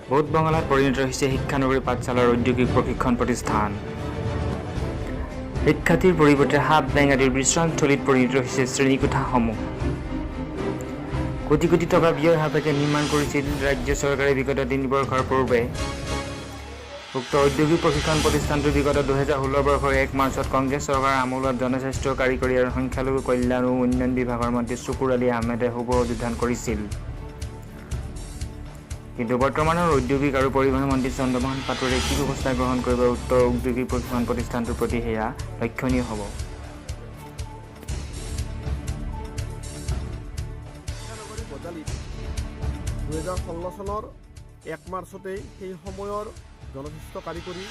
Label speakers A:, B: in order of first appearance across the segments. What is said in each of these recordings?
A: ভূত বঙলাত পৰিণত হৈছে শিক্ষানগৰী পাঠশালাৰ ঔদ্যোগিক প্ৰশিক্ষণ প্ৰতিষ্ঠান। শিক্ষাৰ্থীৰ পৰিৱৰ্তে সাপ, বেং আদিৰ বিশ্ৰামথলীত পৰিণত হৈছে শ্ৰেণীকোঠাসমূহ। কোটি কোটি টকা ব্যয় সাপেক্ষে নিৰ্মাণ কৰিছিল ৰাজ্য চৰকাৰে বিগত 3 বৰ্ষৰ পূৰ্বে। উক্ত ঔদ্যোগিক প্ৰশিক্ষণ প্ৰতিষ্ঠানটো বিগত 2016 বৰ্ষৰ 1 মাৰ্চত কংগ্ৰেছ চৰকাৰৰ আমোলত জনস্বাস্থ্য কাৰিকৰী আৰু সংখ্যালঘু কল্যাণ ও উন্নয়ন বিভাগৰ মন্ত্ৰী শুকুৰ আলী আহমেদে শুভ উদ্বোধন কৰিছিল। কিন্তু বৰ্তমানৰ ঔদ্যোগিক আৰু পৰিবহণ মন্ত্ৰী চন্দ্ৰমোহন পাটোৱাৰীয়ে কি ব্যৱস্থা গ্ৰহণ কৰিব উক্ত ঔদ্যোগিক প্ৰশিক্ষণ প্ৰতিষ্ঠানটোৰ প্ৰতি, সেয়া লক্ষণীয় হ'ব।
B: শিক্ষানগৰী বজালীত 2016 চনৰ 1 মাৰ্চতেই সেই সময়ৰ জনস্বাস্থ্য কাৰিকৰী,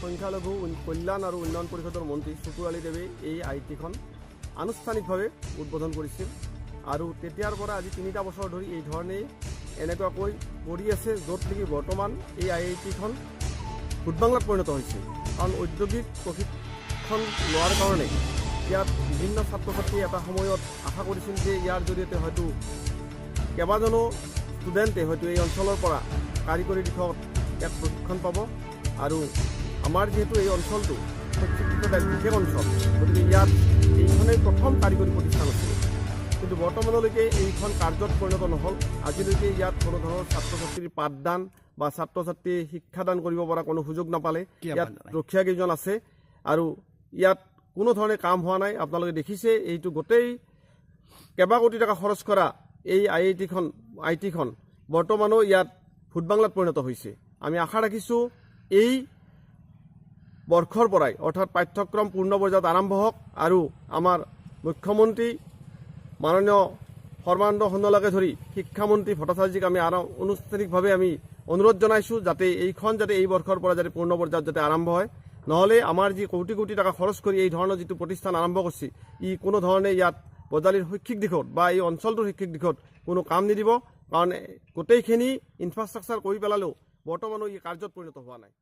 B: সংখ্যালঘু কল্যাণ আৰু উন্নয়ন পৰিষদৰ মন্ত্ৰী শুকুৰ আলী দেৱে এই আই টিখন আনুষ্ঠানিকভাৱে উদ্বোধন কৰিছিল। আৰু তেতিয়াৰ পৰা আজি 3টা বছৰ ধৰি এই ধৰণেই এনেকুৱাকৈ কৰি আছে, য'ত নেকি বৰ্তমান এই আই আই টিখন ভূতবাংলাত পৰিণত হৈছে। কাৰণ ঔদ্যোগিক প্ৰশিক্ষণ লোৱাৰ কাৰণে ইয়াত বিভিন্ন ছাত্ৰ ছাত্ৰীয়ে এটা সময়ত আশা কৰিছিল যে ইয়াৰ জৰিয়তে হয়তো কেইবাজনো ষ্টুডেণ্টে হয়তো এই অঞ্চলৰ পৰা কাৰিকৰী দিশত ইয়াত প্ৰশিক্ষণ পাব। আৰু আমাৰ যিহেতু এই অঞ্চলটো শৈক্ষিক দিশত এক বিশেষ অঞ্চল, গতিকে ইয়াত এইখনেই প্ৰথম কাৰিকৰী প্ৰতিষ্ঠান আছিল। কিন্তু বৰ্তমানলৈকে এইখন কাৰ্যত পৰিণত নহ'ল। আজিলৈকে ইয়াত কোনো ধৰণৰ ছাত্ৰ ছাত্ৰীৰ পাঠদান বা ছাত্ৰ ছাত্ৰীয়ে শিক্ষাদান কৰিব পৰা কোনো সুযোগ নাপালে। ইয়াত ৰখীয়া কেইজন আছে আৰু ইয়াত কোনো ধৰণে কাম হোৱা নাই। আপোনালোকে দেখিছে, এইটো গোটেই কেইবা কোটি টকা খৰচ কৰা এই আই টিখন বৰ্তমানো ইয়াত ভূতবাংলাত পৰিণত হৈছে। আমি আশা ৰাখিছোঁ, এই বৰ্ষৰ পৰাই, অৰ্থাৎ পাঠ্যক্ৰম পূৰ্ণ পৰ্যায়ত আৰম্ভ হওক আৰু আমাৰ মুখ্যমন্ত্ৰী মাননীয় সৰ্বানন্দ সোণোৱালকে ধৰি শিক্ষামন্ত্ৰী ভট্টাচাৰ্যীক আমি আনুষ্ঠানিকভাৱে আমি অনুৰোধ জনাইছোঁ যাতে এইখন যাতে এই বৰ্ষৰ পৰা যাতে পূৰ্ণ পৰ্যায়ত যাতে আৰম্ভ হয়। নহ'লে আমাৰ যি কোটি কোটি টকা খৰচ কৰি এই ধৰণৰ যিটো প্ৰতিষ্ঠান আৰম্ভ কৰিছে, ই কোনো ধৰণে ইয়াত বজালীৰ শৈক্ষিক দিশত বা এই অঞ্চলটোৰ শৈক্ষিক দিশত কোনো কাম নিদিব। কাৰণ গোটেইখিনি ইনফ্ৰাষ্ট্ৰাকচাৰ কৰি পেলালেও বৰ্তমানো ই কাৰ্যত পৰিণত হোৱা নাই।